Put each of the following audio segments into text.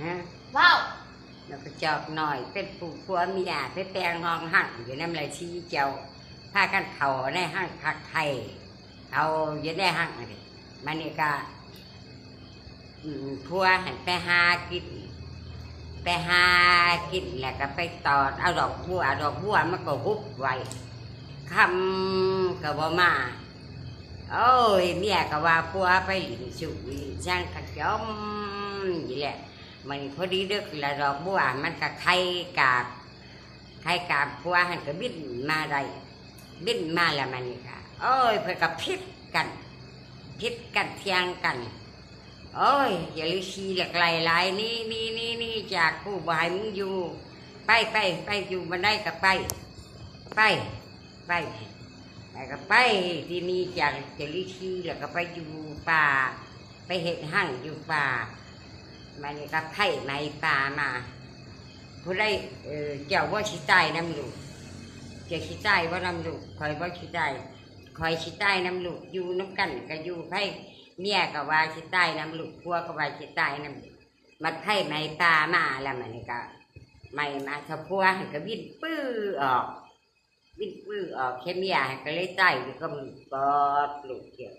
ຮະ ເວົ້າ ນົກກະຈອກນ້ອຍເປັນຄູ່ຜົວເມຍໄປແປງຫ້ອງຮັງຢູ່ນຳລາຊີເຈົ້າ ພາກັນເຂົ້າໃນຮັງພັກໄພ ເຂົ້າຢູ່ໃນຮັງຫັ້ນເດ. ມານີ້ກະ ອືມ ຜົວຫັ້ນໄປຫາກິນ ໄປຫາກິນແລ້ວກະໄປຕອດເອົາດອກບົວ ດອກບົວມັນກະຫຸບໄວ້ ຄ່ຳກະບໍ່ມາ. ໂອ້ຍ ເມຍກະວ່າຜົວໄປຫຼິ້ນຊູ່ຫຼິ້ນສັງກະຈ່ອມນີ້ແຫຼະ. ມັນພໍດີດຶກລະ ດອກບົວມັນກະໄຂ່ກາບ ໄຂ່ກາບ ຜົວຫັ້ນກະບິນມາໄດ້ ບິນມາລະ. ມານີ້ກະ ໂອ້ຍ ເພິ່ນກະຜິດກັນ ຜິດກັນຖຽງກັນ. ໂອ້ຍ ຢ່າລືຊີ້ຫຼັກໄຫຼຫຼາຍ ໜີ ໜີ ໜີ ໜີຈາກກູ ບໍ່ໃຫ້ມຶງຢູ່ ໄປ ໄປ ໄປ ຢູ່ບ່ອນໃດກະໄປ ໄປ ໄປ ແລ້ວກະໄປ ທີ່ໜີຈາກຈະລືຊີ ແລ້ວກະໄປຢູ່ປ່າ ໄປເຮັດຮັງຢູ່ປ່າ. ມານີ້ກະໄຟໄໝ້ປ່າມາ ຜູ້ໃດ ເອີ ເຈົ້າບໍ່ຊິຕາຍນຳລູກ ເຈົ້າຊິຕາຍບໍ່ນຳລູກ ຂ້ອຍບໍ່ຊິຕາຍ ຂ້ອຍຊິຕາຍນຳລູກ ຢູ່ນຳກັນກະຢູ່ໄພ ເມຍກະວ່າຊິຕາຍນຳລູກ ຜົວກະວ່າຊິຕາຍນຳລູກ. ບັດໄຟໄໝ້ປ່າມາລະ ມານີ້ກະໄໝ້ມາ ຊາວຜົວຫັ້ນກະບິນປືອອກ ບິນປືອອກ ແຄ່ເມຍຫັ້ນກະເລີຍຕາຍຢູ່ກັບລູກ ກອດລູກເຈົ້າ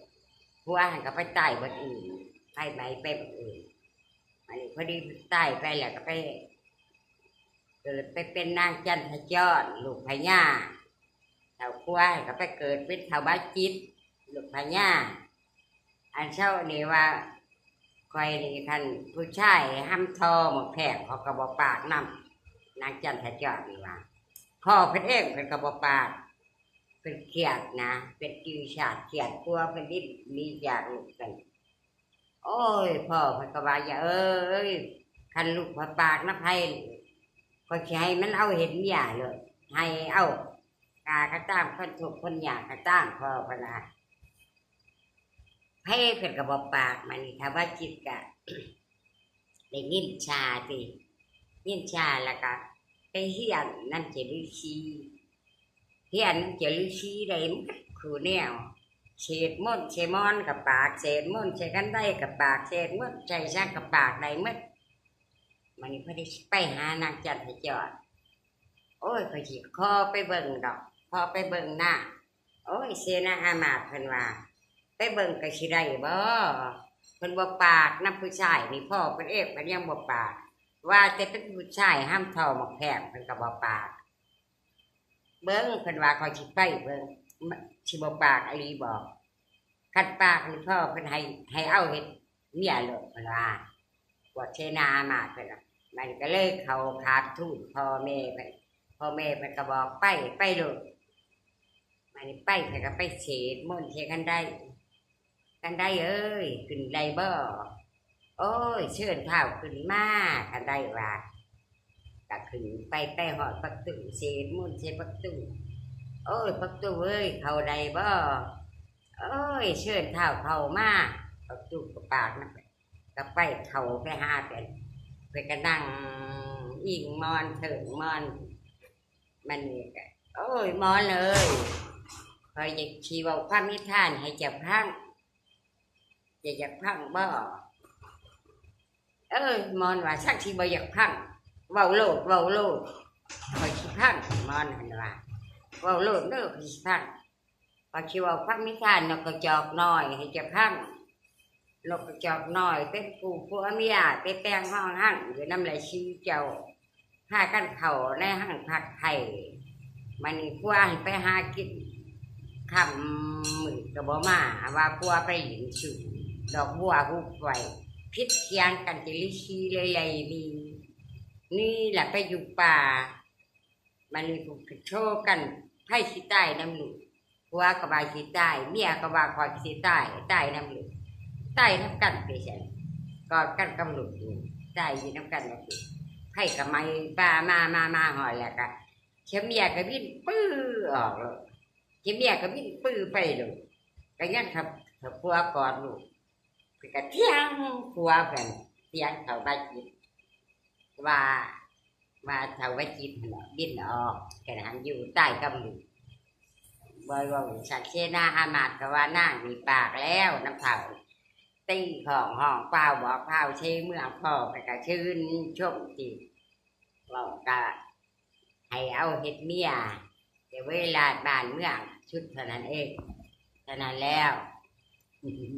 ຜົວຫັ້ນກະໄປຕາຍບ່ອນອື່ນ ໄຟໄໝ້ໄປບ່ອນອື່ນ. ອັນນີ້ພໍດີຕາຍໄປແລ້ວກະໄປເກີດໄປເປັນນາງຈັນທະຈອນ ລູກພະຍາ ເຖົ້າຜົວຫັ້ນກະໄປເກີດເປັນທ້າວບາຈິດ ລູກພະຍາ. ອັນເຊົ້ານີ້ວ່າ ຂ້ອຍນີ້ຄັນຜູ້ຊາຍຮຳທໍ່ໝາກແພງ ຂ້ອຍກະບໍ່ປາກນຳ ນາງຈັນທະຈອນນີ້ວ່າ ພໍ່ເພິ່ນເອງເພິ່ນກະບໍ່ປາກ ເພິ່ນຄຽດນະ ເປັນຈື່ຊາດຄຽດຜົວເພິ່ນດິ ໜີຈາກລູກເພິ່ນ. ໂອ້ຍ ພໍ່ເພິ່ນກະວ່າ ຢ່າເອີຍ ຄັນລູກຂ້ອຍປາກນຳໃຜ ຂ້ອຍຊິໃຫ້ມັນເອົາເຮັດເມຍໂລດ ໃຫ້ເອົາກາກະຕາມ ຄົນທຸກຄົນຍາກກະຕາມ ພໍ່ເພິ່ນວ່າ. ໃຜເພິ່ນກະບໍ່ປາກ ມານີ້ ທ້າວບາຈິດກະໄດ້ຍິນຊາຕິ ຍິນຊາແລ້ວກະໄປຮຽນນຳຈະລືຊີ ຮຽນນຳຈະລືຊີໄດ້ໝົດຄູ່ແນວ ເສດມົນໃສ່ໝອນກະປາກ ເສດມົນໃສ່ຄັນໄດກະປາກ ເສດມົນໃສ່ສັງກະປາກໄດ້ໝົດ. ມານີ້ພໍດີໄປຫານາງຈັນທະຈອນ ໂອ້ຍ ຂ້ອຍຊິຂໍໄປເບິ່ງດອກ ຂໍໄປເບິ່ງນາ. ໂອ້ຍ ເສນາອາມາດເພິ່ນວ່າ ໄປເບິ່ງກະຊິໄດ້ບໍ່ ເພິ່ນບໍ່ປາກນຳຜູ້ຊາຍນີ້ ພໍ່ເພິ່ນເອງເພິ່ນຍັງບໍ່ປາກ ວ່າແຕ່ເປັນຜູ້ຊາຍຮຳທໍ່ໝາກແພງເພິ່ນກະບໍ່ປາກ. ເບິ່ງ ເພິ່ນວ່າ ຂ້ອຍຊິໄປເບິ່ງ ຊິບໍ່ປາກອີ່ຫຼີບໍ່ ຄັນປາກນີ້ພໍ່ເພິ່ນໃຫ້ ໃຫ້ເອົາເຮັດເມຍໂລດ ເພິ່ນວ່າ. ພວກເສນາອາມາດເພິ່ນວ່າ ມັນກະເລີຍເຂົ້າຂາບທູນພໍ່ແມ່ເພິ່ນ ພໍ່ແມ່ເພິ່ນກະບອກ ໄປ ໄປໂລດ. ມານີ້ໄປ ເພິ່ນກະໄປເສດມົນໃສ່ຄັນໄດ ຄັນໄດເອີຍ ຂຶ້ນໄດ້ບໍ່? ໂອ້ຍ ເຊີນທ້າວຂຶ້ນມາ ຄັນໄດວ່າ. ກະຂຶ້ນໄປ ໄປຮອດປະຕູ ເສດມົນໃສ່ປະຕູ ໂອ້ຍ ປະຕູເອີຍ ເຂົ້າໄດ້ບໍ່? ໂອ້ຍ ເຊີນທ້າວເຂົ້າມາ. ປະຕູກະປາກນຳ ກະໄປເຂົ້າໄປຫາເພິ່ນ ເພິ່ນກະນັ່ງອີງໝອນເທິງໝອນ. ມັນນີ້ກະ ໂອ້ຍ ໝອນເອີຍ ຂ້ອຍຢາກຊິເວົ້າຄວາມນິທານໃຫ້ເຈົ້າຟັງ ເຈົ້າຢາກຟັງບໍ່? ເອີຍ ໝອນວ່າ ສັກຊິບໍ່ຢາກຟັງ ເວົ້າໂລດ ເວົ້າໂລດ ຂ້ອຍຊິຟັງ. ໝອນຫັ້ນວ່າ ເວົ້າໂລດເດີ ຂ້ອຍຊິຟັງ. ຂ້ອຍຊິເວົ້າຄວາມນິທານນົກກະຈອກນ້ອຍໃຫ້ເຈົ້າຟັງ. ນົກກະຈອກນ້ອຍເປັນຄູ່ຜົວເມຍໄປແປງຫ້ອງຮັງຢູ່ນຳລາຊີເຈົ້າ ພາກັນເຂົ້າໃນຮັງພັກໄພ. ມານີ້ຜົວຫັ້ນໄປຫາກິນຄ່ຳມືດກະບໍ່ມາ ວ່າຜົວໄປຫຼິ້ນຊູ່ ດອກບົວຫຸບໄວ້ ຜິດຖຽງກັນຈະລິຊີເລີຍໄລ່ໜີ ໜີລະໄປຢູ່ປ່າ. ມານີ້ຜູ້ໂທກັນ ໃຜຊິຕາຍນຳລູກ ຜົວກະວ່າຊິຕາຍ ເມຍກະວ່າຂ້ອຍຊິຕາຍ ຕາຍນຳລູກ ຕາຍນຳກັນໄປຊັ້ນ ກອດກັນກັບລູກ ຕາຍຢູ່ນຳກັນນຳລູກ. ໄຟກະໄໝ້ປ່າມາ ມາ ມາຮອດແລ້ວກະ ເຊຍເມຍກະບິນປືອອກໂລດ ເຊຍເມຍກະບິນປືໄປໂລດ. ກະຍັງຖ້າ ຖ້າຜົວກອດລູກ ເພິ່ນກະຖຽງຜົວເພິ່ນ ຖຽງເຖົ້າບາຈິດ ວ່າ ວ່າເຖົ້າບາຈິດຫັ້ນແຫຼະບິນອອກ ແຕ່ຫັ້ນຢູ່ຕາຍກັບລູກ. ບໍ່ເວົ້າສັກເສນາອາມາດກະວ່ານາງນີ້ປາກແລ້ວນຳເຖົ້າ ຕີຂ້ອງຮ້ອງກ້າວບອກກ້າວເຊເມືອງພໍ່ ເພິ່ນກໍຊື່ນຊົມຕິ ເວົ້າກໍໃຫ້ເອົາເຮັດເມຍ ແຕ່ເວລາບ້ານເມືອງຊຸດເທົ່ານັ້ນເອງ ເທົ່ານັ້ນແລ້ວ.